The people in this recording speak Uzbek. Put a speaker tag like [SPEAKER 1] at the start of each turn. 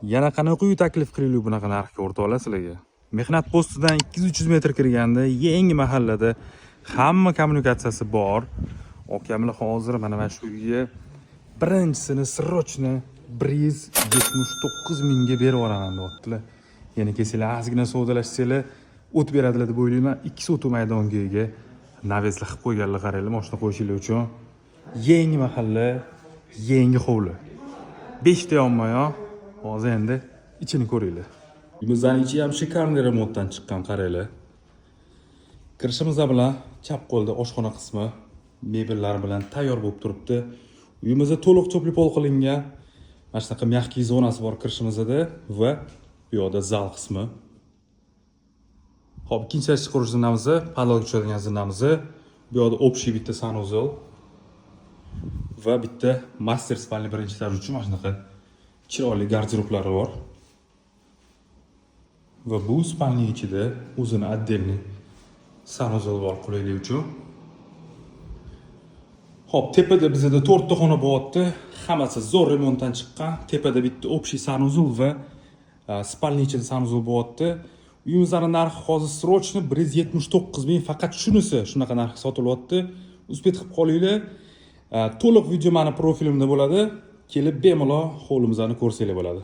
[SPEAKER 1] Yana qanaqa uy taklif qilaylik bunaqa narxga, o'rtoqlar, sizlarga? Mehnat postidan 200-300 metr kirganda, yangi mahallada, hamma kommunikatsiyasi bor. Akamlar hozir mana shu uyga birinchisini срочно 179 mingga berib yuboraman deyaptilar. Yana kelsanglar, ozgina savdolashsanglar, o't beradilar deb o'ylayman. 2 sotix maydonga ega, навес lar qilib qo'yganlar, qaranglar, moshina qo'yishinglar uchun. Yangi mahalla, yangi hovli. Beshta yonma yon. Hozir endi ichini ko'ringlar. Uyimizning ichi ham шикарный remontdan chiqqan, qaranglar. Kirishimiz bilan chap qo'lda oshxona qismi mebellar bilan tayyor bo'lib turibdi. Uyimizda to'liq тёплый пол qilingan. Mana shunaqa мягкий zonasi bor kirishimizda va bu yoqda zal qismi. Xo'p, ikkinchi chiqarish zinamiz, podvalga tushadigan zinamiz. Bu yoqda общий bitta санузел va bitta мастер спальня birinchi этаж uchun mana shunaqa chiroyli garderoblari bor. Va bu спальня ichida o'zini отдельный санузел bor qulaylik uchun. Xo'p, tepada bizada to'rtta xona bo'lyapti. Hammasi zo'r remontdan chiqqan. Tepada bitta общий санузел va спальня ichida санузел bo'lyapti. Uyimizning narxi hozir срочно 179 ming, faqat shunisi shunaqa narxga sotilyapti. Успеть qilib qolinglar. To'liq video mani profilimda bo'ladi. Kelib bemalol hovlimizni ko'rsanglar bo'ladi.